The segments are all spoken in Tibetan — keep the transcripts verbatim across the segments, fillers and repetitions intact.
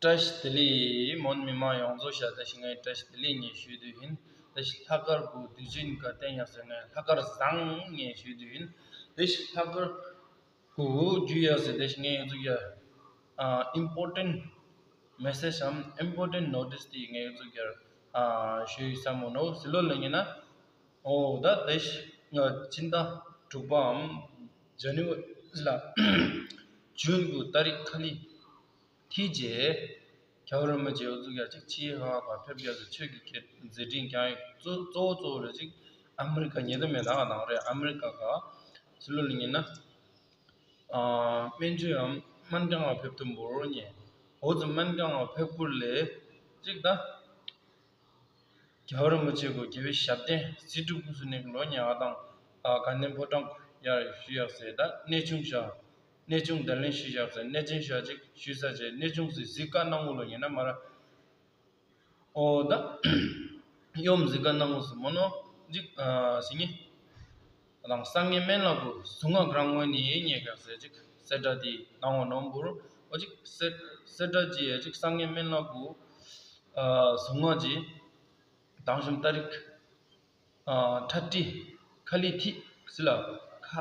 བཀྲ་ཤིས་བདེ་ལེགས། མོན་མི་མང་ཡོངས་རྫོགས་ཤ་ད་ཤི་ངའི་བཀྲ་ཤིས་བདེ་ལེགས་ངས་ཞུ་དུས་ཡིན། ད་ཤི་ལྷག་དཀར་གུ་དུས་ཆེན་ག་བསྟན་ཡག་ཟེར་ངས་ལྷག་དཀར་བཟང་ངས་ཞུ་དུས་ཡིན། ད་ཤི་ལྷག་དཀར་གུ་རྒྱུ་ཡག་ཟེར་ད་ཤི་ངས་ཡོངས་རྫོགས་ཡ་ཨིམ་པོར་ཊེན་མེ་སེཇ་འམ་ཨིམ་པོར་ཊེན་ནོ་ཊིས་དེ་ངས་ཡོངས་རྫོགས་ཡ་ཞུ་ཡི་བསམ་མོ་ནོ་ཟི་ལོ་ལ་ཡིན་ན། ཨོ་ད་ད་ཤི་ང་ཕྱི་ཟླ་དྲུག་པའམ་ཇ་ནི་ཝ་ལ་ཇུན་གུ་ཏ་རིག་ཁ་ལི། དེ་རྗེས་རྒྱལ་བ་རིན་པོ་ཆེ་འུ་ཚུགས་ཡ་གཅིག་ཕྱིའི་ཧ་ག་ཕེབས་རྒྱ་ཚོ་ཆོས་ཀྱི་ཁྱེད་མཛད་འཕྲིན་བསྐྱངས་ཡོད་གཙོ་གཙོ་བོ་གཙོ་བོ་རེ་གཅིག་ཨ་མི་རི་ཀ་ཉེ་དུ་མེད་ན་ང་དང་རེད། ཨ་མི་རི་ཀ་ག་སི་ལོ་ལི་ཉིན་ན་སྨན་བཅོས་ཡང་སྨན་ཁང་ང་ཕེབས་ཐུབ་འབོར་ཉེ་འུ་ཚོ་སྨན་ཁང་ང་ཕེབས་ཁུལ་ལས་གཅིག་ད། རྒྱལ་བ་རིན་པོ་ཆེ་གོ་དགེ་བའི་ཞབས་བརྟན་གཟི་སྒྲུབ་སྐུ་གསུང་ནས་ལོ་ཉི་ཤུ་དང་དགའ་ལྡན་ཕོ་བྲང་ཡར་ཞུ་ཡག་ཟེར་ད་གནས་ཆུང་ཤག་གནས་ཆུང་བརྡ་ལན་ཞུ་ཡག་ཟེར་གནས་ཆེན་ཤག་ཅིག་ཞུ་ས་བྱས་གནས་ཆུང་ཟེར་གཟིགས་ཀ་གནང་ངོ་ལོ་ཉན་ན་མ་ར། ཨོ་ད་ཡོམ་གཟིགས་ཀ་གནང་ངོ་སུ་མོ་ནོ་ཅིག་ཟིན་ངེ་དང་སང་ངེ་སྨན་ལགས་གོ་གཟུངས་སྔགས་རང་ངོས་ནས་ཉེ་གག་ཟེར་ཅིག་སེ་ཏྲ་དེ་གནང་ངོ་ནོ་འབུར་ཨོ་ཅིག་སེ་ཏྲ་ཅི་ཡ་ཅིག་སང་ངེ་སྨན་ལགས་གོ་གཟུངས་སྔགས་ཅི། དང་ཞུམ་ཏ་རིག་ཁྲ་ཏི་ཁ་ལི་ཐི་སི་ལ་ཁ་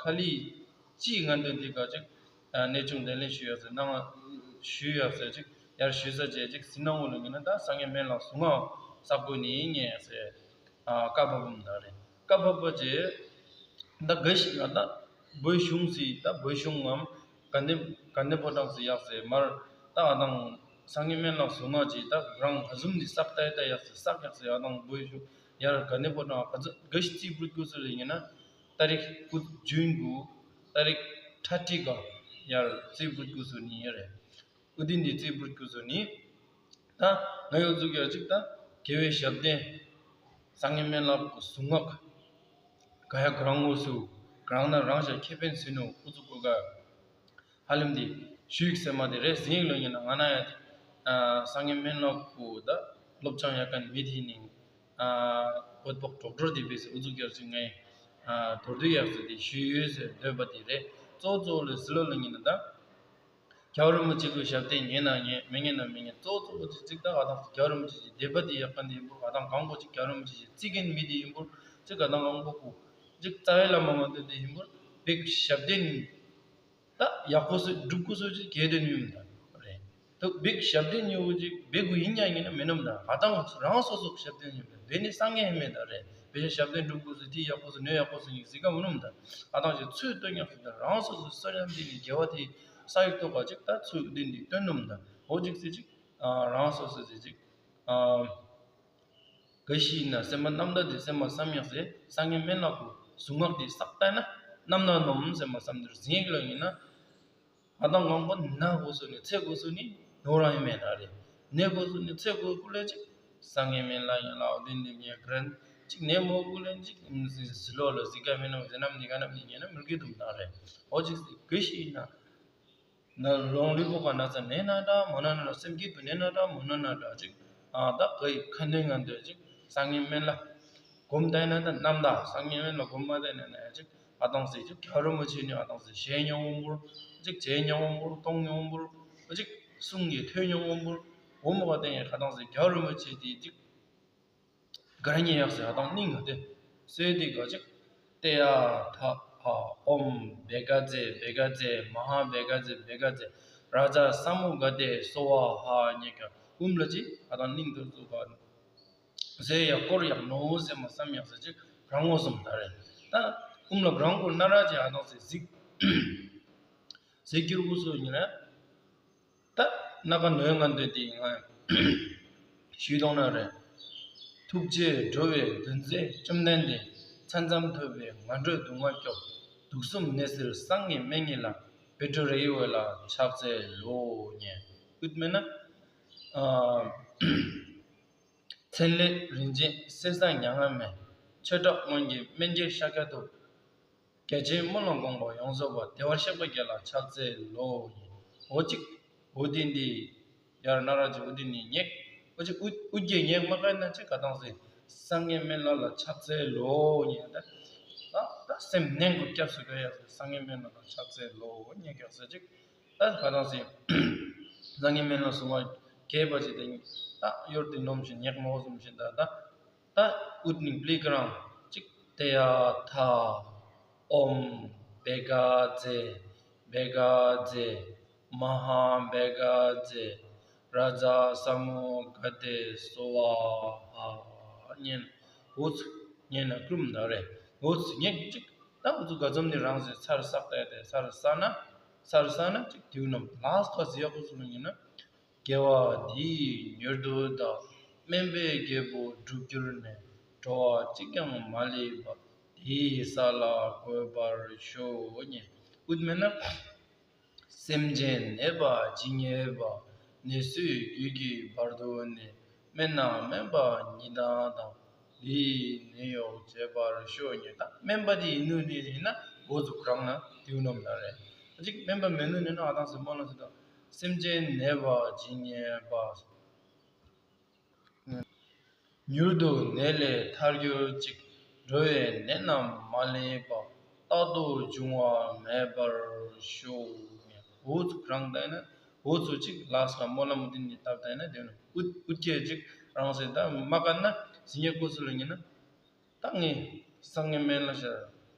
ཁ་ལི་ཅི་ང་འདོན་དེ་ག་ཅིག་གནས་ཆུང་བརྡ་ལན་ཞུ་ཡག་ཟེར་གནང་ཞུ་ཡག་ཟེར་ཅིག་ཡར་ཞུ་ས་བྱས་ཅིག་སི་ནང་འོ་ལ་ངེ་ན་ད་སང་ངེ་སྨན་ལགས་གཟུངས་སྔགས་ས་གོ་ནི་ངེ་ཟེར་ཀ་བ་བུམ་ད་རེད། ཀ་བ་བ་ཅེ་ད་ག་ཞིག་ང་ད་བོད་གཞུང་སི་ད་བོད་གཞུང་ངམ་དགའ་ལྡན་དགའ་ལྡན་ཕོ་བྲང་སི་ཡག་ཟེར་མར་ད་ང་དང་སང་ངེ་སྨན་ལགས་གཟུངས་སྔགས་ཅིག་ད་རང་ག་ཟུམ་ནི་སག་ཏའི་ད་ཡག་ཟེར་སག་ཡག་ཟེར་ང་དང་བོད་གཞུང་ཡར་དགའ་ལྡན་ཕོ་བྲང་ག་ཟུམ་ག་ཞིག་རྩིས་བུད་དགོས་སུ་རེད་ཡིན་ན་ཏ་རིག་ཀུ་ཇུན་གུ་ཏ་རིག་ཁྲ་ཏི་ག་ཡར་རྩིས་བུད་དགོས་སུ་ནི་ཡ་རེད། ཨུ་ཏི་འདི་རྩིས་བུད་དགོས་སུ་ནི། ད་ང་ཡོད་ཚུགས་ཡ་ཅིག་ད་དགེ་བའི་ཞབས་བརྟན་སང་ངེ་སྨན་ལགས་ཀུ་གཟུངས་སྔགས་ག་ཡ་ག་རང་ངོས་སུ་ག་རང་ན་རང་ཤ་ཁེ་ཕན་སུ་ནུ་ཨུ་ཚུགས་གོ་ག་ཧ་ལམ་འདི་ཞུ་ཡིག་སེ་མ་དེ་རེད་ཟིན་ཡིག་ལོ་ཉིན་ན་ང་ན་ཡ་དེ་སང་ངེ་སྨན་ལགས་ཀུ་ད་སློབ་སྦྱོང་ཡ་གན་མི་དེ་ནི་བོད་པོག་གྲོགས་གྲོགས་དེ་བས་སུ་ཨུ་ཚུགས་རྒྱལ་ཚུགས་ངའི་དོར་དུ་ཡག་སུ་དེ་ཞུ་ཡོད་ཟེར་འདོད་པ་དེ་རེད། གཙོ་གཙོ་ལོ་ཟི་ལོ་ལོ་ཉིན་ན་ད། རྒྱལ་བ་རིན་པོ་ཆེ་གི་ཞབས་བརྟན་ཉན་ན་ཉན་མི་ཉན་ན་མི་ཉན་གཙོ་གཙོ་བོ་ཅིག་ཅིག་ད་ང་དང་རྒྱལ་བ་རིན་པོ་ཆེ་ཞིག་དད་པ་དེ་ཡག་ག་འདི་ཡིན་པོ་ང་དང་གང་པོ་ཅིག་རྒྱལ་བ་རིན་པོ་ཆེ་ཞིག་རྩིས་མཁན་མི་དེ་ཡིན་པོ་ཅིག་ང་དང་གང་པོ་ཀུ་ཅིག་རྩ་བའི་བླ་མ་ང་འདོན་དེ་ཡིན་པོ་བིག་ཞབས་བརྟན་ད་ཡག་པོ་སུ་སྒྲུབ་དགོས་སུ་ཅིག་གལ་དོན་ཡོད་མི་ད་རེད། ད་བིག་ཞབས་བརྟན་ཉོ་བོ་ཅིག་བིག་གུ་ཡིན་ཀྱང་ཡིན་ན་མིན་ནམ་ད་ང་དང་རང་སོ་སོ་ཞབས་བརྟན་ཡིན་པ་བེ་ནི་སང་ངེ་མེད་ད་རེད། བེ་ཞབས་བརྟན་སྒྲུབ་དགོས་སུ་དེ་ཡག་པོ་སུ་ནོ་ཡག་པོ་སུ་ཡིན་ཟིག་ག་མིན་ནམ་ད་ང་དང་ཅིག་ཚུལ་སྟོན་ཡག་སུ་ད་རང་སོ་སོ་སོ་ཡང་འདི་ནི་དགེ་བ་དེ། ས་ཡིག་ཐོག་ག་ཅིག་ད་ཚུལ་བདེན་འདི་སྟོན་ནོམ་ད་འོ་ཅིག་ཟེར་ཅིག་རང་སོ་སོ་ཟེར་ཅིག་ག་ཤི་ན་སེམས་པ་རྣམ་དག་དེ་སེམས་པ་བསམ་ཡག་ཟེར་སང་ངེ་སྨན་ལགས་ཀུ་གཟུངས་སྔགས་དེ་བསགས་ལྟ་ན་རྣམ་དག་ནོམ་སེམས་པ་བསམ་དུར་ཟིན་ཡིག་ལ་ཡིན་ན་ང་དང་གང་པོ་ན་དགོས་སུ་ནི་ཚེ་དགོས་སུ་ནི་ནོ་རང་ཡིན་མེད་ད་རེད། ནད་དགོས་སུ་ནི་ཚེ་དགོས་ཀུ་ལས་ཅིག་སང་ངེ་སྨན་ལགས་ཡིན་ལགས་བདེན་འདི་ངས་ག་རན་ཅིག་ནད་མོ་ཀུ་ལས་ཅིག་ཟི་ལོ་ལ་ཟི་ག་མིན་ནོ་ཟི་ནམ་འདི་ག་ནམ་འདི་ཉན་ན་མི་དགེ་དུམ་ད་རེད། འོ་ཅིག་ག་ཤི་ན། ན་ལོང་ལུས་པོ་ག་ན་ཚ་ནད་ན་འདྲ་མོ་ན་ན་འདྲ་སེམས་སྐྱིད་དུ་ནད་ན་འདྲ་མོ་ན་ན་འདྲ་ཅིག་ཨ་ད་ག་ཡི་ཁ་འདོན་ང་འདོན་ཅིག་སང་ངེ་སྨན་ལ་སྒོམ་བཏང་ན་ད་རྣམ་དག་སང་ངེ་སྨན་ལ་སྒོམ་མ་བཏང་ན་ན་ཡ་ཅིག་ཨ་དང་ཟེར་ཅིག་རྒྱལ་བ་རིན་པོ་ཆེ་ནི་ཨ་དང་ཟེར་ཞེས་མྱོང་བོ་འབུར་ཅིག་བྱས་མྱོང་བོ་འབུར་གཏོང་མྱོང་བོ་འབུར་ཅིག་གསུང་གི་ཐོས་མྱོང་བོ་འབུར་འོ་མོ་ག་བཏང་ཡ་ཁ་དང་ཟེར་རྒྱལ་བ་རིན་པོ་ཆེ་དེ་ཅིག་ག་ར་ཉེ་ཡག་སེ་ཨ་དང་སྙིང་ག་ཏེ་སོས་ཏེ་ག་ཅིག་ཏེ་ཡ་ཐ་ཧ་ཨོམ་བེ་ག་ཛེ་བེ་ག་ཛེ་མ་ཧ་བེ་ག་ཛེ་བེ་ག་ཛེ་ར་ཛ་ས་མུ་ག་ཏེ་སོ་བ་ཧ་ཉེ་ག་ཨུམ་ལ་ཅི་ཨ་དང་སྙིང་དུ་ཚུགས་པ་ཟེ་ཡ་སྐོར་ཡག་ནོ་ཟེ་མ་བསམ་ཡག་སེ་ཅིག་རང་ངོ་སུམ་ད་རེད། ད་ཨུམ་ལ་རང་སྐོར་ན་ར་ཅི་ཨ་དང་སེ་གཟིགས་ཟེ་ཀྱུར་གུ་སུ་ཉེ་ར། ད་སྣ་ཁ་ནོན་ང་འདོད་དེ་ང་ཞུས་གཏོང་ན་རེད། ཐུགས་རྗེས་འགྲོ་བའི་འདུ་འཛི་བཅོམ་ལྡན་འདས། མཚན་ཙམ་ཐོས་པས་ངན་འགྲོའི་སྡུག་བསྔལ་སྐྱོབ། དུག་གསུམ་ནད་སེལ་སང་ངེ་སྨན་ཉིད་ལ། བཻ་ཌཱུརྱ་ཡི་འོད་ལ་ཕྱག་འཚལ་ལོ། ཉེ་ཨུཏ་མེད་ན། ཨ། མཚན་ལས་རིན་ཆེན་གསེར་ཟངས་མྱ་ངམ་མེ། ཆོས་གྲགས་སྔོན་གྱི་སྨན་གྱི་ཤཱཀྱ་ཐུབ། རྒྱ་ཆེན་སྨོན་ལམ་དགོངས་པ་ཡོངས་རྫོགས་པ། བདེ་བར་གཤེགས་པ་རྒྱལ་ལ་ཕྱག་འཚལ་ལོ། འོ་ཅིག་འོ་དེ་འདི་ཡར་ན་ར་ཅིག་འོ་དེ་ནི་ཉེག་འོ་ཅིག་འུ་འུ་རྒྱལ་ཉེག་མ་ཀ་ན་ཅིག་ག་དང་སེ་སང་ངེ་སྨན་བླ་ལ་ཕྱག་འཚལ་ལོ། ཉེ་ད་ད་ད་སེམས་ནན་གུ་སྐྱབས་སུ་དགའ་ཡག་སེ་སང་ངེ་སྨན་བླ་ལ་ཕྱག་འཚལ་ལོ། ཉེ་ག་སེ་ཅིག་ད་ག་དང་སེ། སང་ཉིན་སྨན་བླ་གསུང་བ་རྒྱས་པ་ཅིག་དེ་ད་གཡོར་དེ་སྣོམ་བཞིན་ཉག་མོག་གསུམ་བཞིན་ད་ད་ད་ཨུད་ནི་པླི་ཀ་རང་ཅིག་ཏདྱ་ཐཱ། ཨོཾ་བྷཻ་ཥ་ཛྱེ་བྷཻ་ཥ་ཛྱེ་མ་ཧཱ་བྷཻ་ཥ་ཛྱེ་རཱ་ཛ་ས་མུདྒ་ཏེ་སྭཱ་ཧཱ། ཉན་འུ་ཚུགས་ཉན་ན་ཀྲུམ་ད་རེ་འུ་ཚུགས་ཉན་ཅིག་ད་འུ་ཚུགས་ག་ཙམ་ནི་རང་ཟེར་ཚར་བསགས་ཏེ་དེ་ཚར་བསགས་ན་ཚར་བསགས་ན་ཅིག་དེའུ་རྣམས་ལགས་ཁ་ཟི་ཡག་པོ་སུ་ལ་ཉན་ན། དགེ་བ་འདི་ཡིས་མྱུར་དུ་བདག་སྨན་པའི་རྒྱལ་པོ་འགྲུབ་གྱུར་ནས། འགྲོ་བ་གཅིག་ཀྱང་མ་ལུས་པ། དེ་ཡི་ས་ལ་འགོད་པར་ཤོག་ཉེ། ཨུད་མེད་ན། སེམས་ཅན་ནད་པ་ཇི་སྙེད་པ། ནད་སོས་རྒྱུད་ཀྱི་བར་དུ་ནི། སྨན་ན་སྨན་པ་ཉིད་དང་དང་། འདི་ཡིས་ནད་གཡོག་བྱེད་པར་ཤོག་ཉེ། ད་སྨན་པ་དེ་ཡིན་ནོ་ནི་ཡིན་ན་འོ་ཚུགས་རང་ན་དེའུ་རྣམས་ལ་རེད། གཅིག་སྨན་པ་མེད་ནོ་ནི་ན་ཨ་དང་སེམས་པ་ལ་ཟེར་དང་། སེམས་ཅན་ནད་པ་ཇི་སྙེད་པ། མྱུར་དུ་ནད་ལས་ཐར་གྱུར་ཅིག་འགྲོ་བའི་ནད་རྣམས་མ་ལུས་པ། རྟག་ཏུ་འབྱུང་བ་མེད་པར་ཤོག་འུ་ཚུགས་རང་ད་ཡིན་ན་འུ་ཚུགས་ཅིག་ལགས་ཀ་སྨོན་ལམ་འདི་ནི་བཏབ་ད་ཡིན་ན་དེ་ནི་ཨུད་ཨུད་ཀྱེ་ཅིག་རང་སེ་ད་མ་ག་ན་ཟིན་ཡེ་ཀོ་སུ་ལ་ཉིན་ན། ད་ངས་སང་ཉིན་སྨན་བླ་ཤ་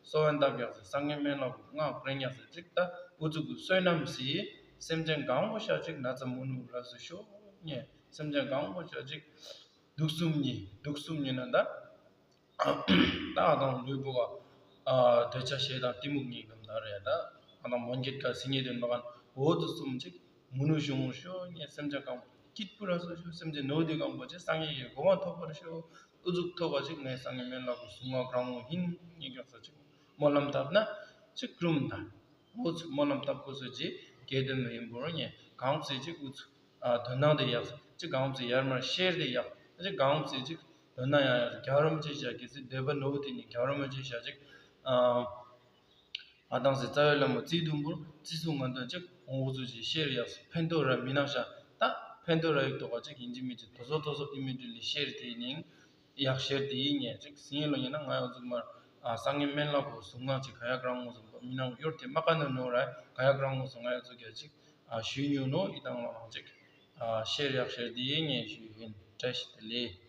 གསོལ་བ་འདེབས་ཡག་སེ་སང་ཉིན་སྨན་བླ་གུ་ང་བཀྲེན་ཡག་སེ་ཅིག་ད་འུ་ཚུགས་གུ་བསོད་ནམས་སི་སེམས་ཅན་གང་པོ་ཤ་ཅིག་ན་ཚ་མུ་ནུ་ར་སུ་ཤོ་ཉེ་སེམས་ཅན་གང་པོ་ཤ་ཅིག་དུག་གསུམ་ཉེ་དུག་གསུམ་ཉེ་ན་ད་ད་དང་ལུས་པོ་ག་འདོད་ཆགས་ཞེ་སྡང་གཏི་མུག་ཉེ་གམ་ད་རེད་ད་ཨ་དང་མོན་གྱད་ག་སི་ཉེ་དོན་མ་གན་འོ་དུ་གསུམ་ཅིག་མུ་ནུ་ཤོ་ངུ་ཤོ་ཉེ་སེམས་ཅན་གང་པོ་སྐྱིད་པོ་ར་སུ་ཤོ་སེམས་ཅན་ནོ་དུ་གང་པོ་ཅིག་སངས་རྒྱས་ཀྱི་གོ་འཕང་ཐོབ་པར་ཤོ། ཨུ་ཚུགས་ཐོབ་པ་ཅིག་ངས་སང་ཉིན་སྨན་བླ་གུ་གསུང་ང་གྲང་མོ་ཧིན་ཉིན་རྒྱག་ས་ཅིག་སྨོན་ལམ་བཏབ་ན་ཅིག་ཀྲུམ་དང་། ཨུ་ཚུགས་སྨོན་ལམ་བཏབ་ཁོ་སུ་ཅིག་གལ་དོན་མི་ཡིན་པོ་རོ་ཉེ་གང་ཚེ་ཅིག་ཨུ་ཚུགས་དོན་ནང་དེ་ཡག་ཅིག་གང་ཚེ་ཡར་མར་ཤེར་དེ་ཡག་ཅིག་གང་ཚེ་ཅིག་དོན་ནང་ཡང་ཡག་རྒྱ་རོམ་ཅིག་བྱ་གལ་སྲིད་འདོད་པ་ནོ་དེ་ནི་རྒྱ་རོམ་ཅིག་བྱ་ཅིག་ཨ་དང་སེ་རྩ་བའི་ལམ་མོ་རྩིས་དུམ་བུར་རྩིས་སུ་ང་དོན་ཅིག་འོང་འུ་ཚུགས་ཅིག་ཤེར་ཡག་སེ་ཕན་ཐོགས་ར་མི་ནག་ཤ་ད་ཕན་ཐོགས་ར་ཡིག་ཐོག་ག་ཅིག་ཡིན་ཅི་མི་ཅི་དོ་སོ་དོ་སོ་ཨི་མི་ཏི་ལི་ཤེར་དེ་ནིང་ཡག་ཤེར་དེ་ཡིན་ངེས་ཅིག་སིང་ལོ་ཡིན་ན་ང་ཡོ་ཚུགས་མར་སང་ངེ་སྨན་བླ་གོ་གསུང་ང་ཅིག་ག་ཡག་རང་ངོ་སོང་མི་ནག་གཡོར་དེ་མ་ཀ་ནོ་ནོ་ར་ག་ཡག་རང་ངོ་སོང་ང་ཡོ་ཚུགས་ཀྱ་ཅིག་ཞུས་ཉོ་ནོ་ཨི་དང་ལ་རང་ཅིག་ཤེར་ཡག་ཤེར་དེ་ཡིན་ངེས་ཞུས་ཡིན། བཀྲ་ཤིས་བདེ་ལེགས།